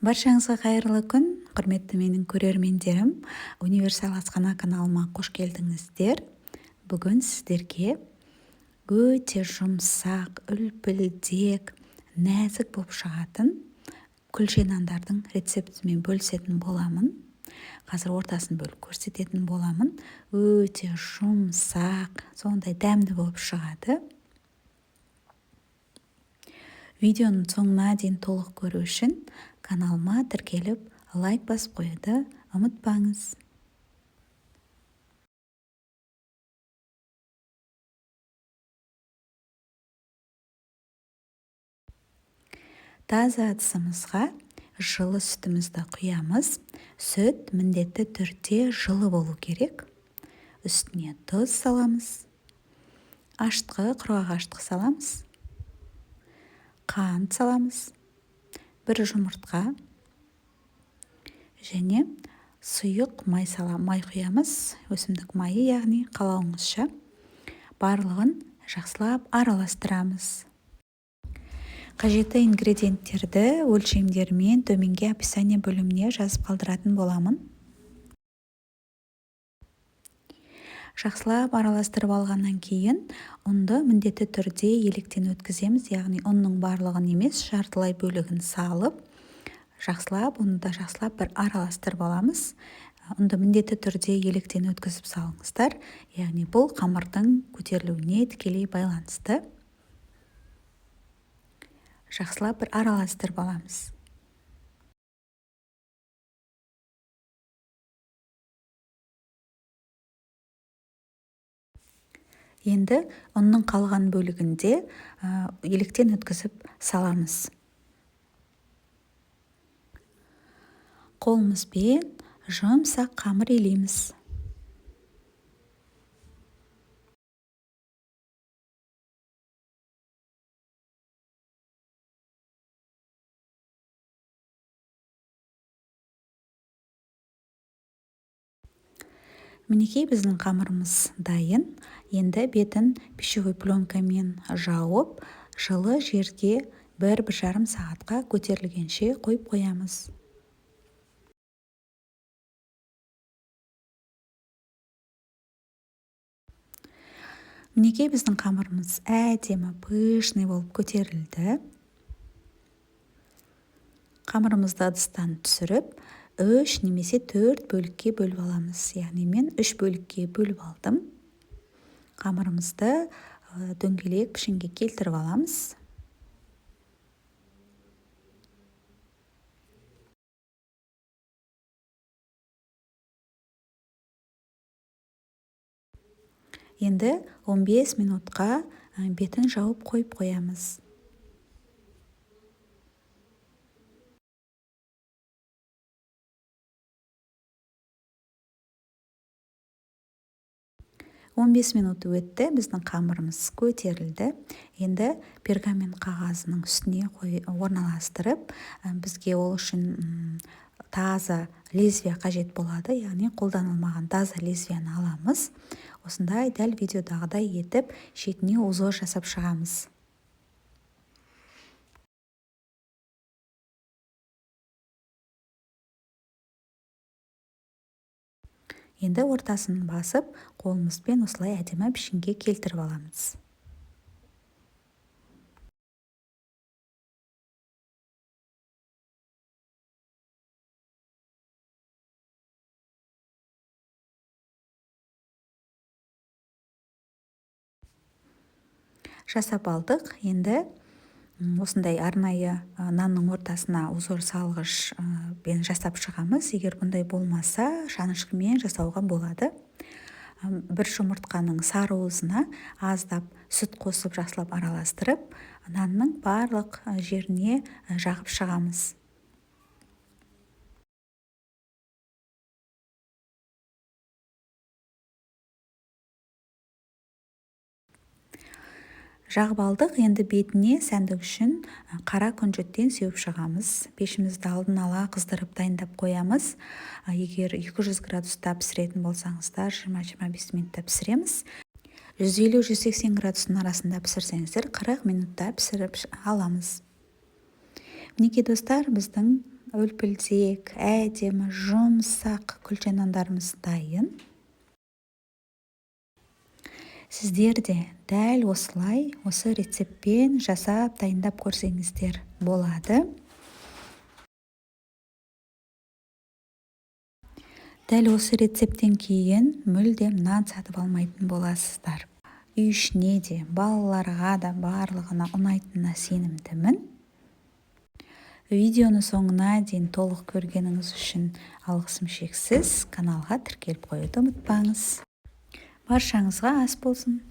Баршаңызға қайырлы күн, құрметті менің көрермендерім. Универсал асхана каналыма қош келдіңіздер. Бүгін сіздерге өте жұмсақ, үлпілдек, нәзік болып шығатын күлше нандардың рецептімен бөлісетін боламын. Қазір ортасын бөліп көрсететін боламын. Өте жұмсақ, сондай дәмді болып шығады. Видеоның соңына дейін толық көру үшін каналыма тіркеліп, лайк басып қоюды ұмытпаңыз. Таза ыдысымызға жылы сүтімізді құямыз. Сүт міндетті түрде жылы болу керек. Үстіне тұз саламыз. Ашытқы, құрғақ ашытқы саламыз. Қант саламыз. Бір жұмыртқа және сұйық май май құямыз. Өсімдік майы, яғни қалауыңызша. Барлығын жақсылап араластырамыз. Қажетті ингредиенттерді өлшемдерімен төменге описание бөліміне жазып қалдыратын боламын. Жақсылап араластырып алғаннан кейін ұнды міндетті түрде електен өткіземіз, яғни ұнның барлығын емес, жартылай бөлігін салып, жақсылап, ұнды да жақсылап бір араластырып аламыз. Ұнды міндетті түрде електен өткізіп салыңыздар, яғни бұл қамырдың көтерілуіне тікелей байланысты. Жақсылап бір араластырып аламыз. Енді ұнның қалған бөлігінде електен өткізіп саламыз. Қолымызбен жұмсақ қамыр илейміз. Мінекей біздің қамырымыз дайын. Енді бетін пищевой пленкамен жауып, жылы жерге 1-1,5 сағатқа көтерілгенше қойып қоямыз. Мінекей біздің қамырымыз әдемі пышный болып көтерілді. Қамырымызды ыдыстан түсіріп, 3 немесе 4 бөлікке бөліп аламыз. Яғни мен 3 бөлікке бөліп алдым. Қамырымызды дөңгелек пішінге келтіріп аламыз. Енді 15 минутқа бетін жауып қойып қоямыз. 15 минут өтті, біздің қамырымыз көтерілді. Енді пергамент қағазының үстіне орналастырып, бізге ол үшін таза лезвие қажет болады, яғни қолданылмаған таза лезвияны аламыз. Осындай дәл видеодағыдай етіп шетіне узор жасап шығамыз. Енді ортасын басып, қолымызбен осылай әдемі пішінге келтіріп аламыз. Жасап алдық. Енді осындай арнайы нанның ортасына узор салғышпен жасап шығамыз. Егер бұндай болмаса, шанышқымен жасауға болады. Бір жұмыртқаның сары уызына аздап сүт қосып жақсылап араластырып, нанның барлық жеріне жағып шығамыз. Жағып алдық, енді бетіне сәндік үшін қара күнжіттен сеуіп шығамыз. Пешімізді алдын ала қыздырып дайындап қоямыз. Егер 200 градуста пісіретін болсаңыздар, 20-25 минутта пісіреміз. 150-180 градустың арасында пісірсеңіздер, 40 минутта пісіріп аламыз. Мінекей достар, біздің Үлпілдек, әдемі, жұмсақ күлше нандарымыз дайын. Сіздер де дәл осылай, осы рецептпен жасап, дайындап көрсеңіздер болады. Дәл осы рецепттен кейін мүлдем нан сатып алмайтын боласыздар. Үй ішіне де, балаларға да, барлығына ұнайтынына сенімдімін. Видеоны соңына дейін толық көргеніңіз үшін алғысым шексіз. Каналға тіркеліп қоюды ұмытпаңыз. Баршаңызға ас болсын.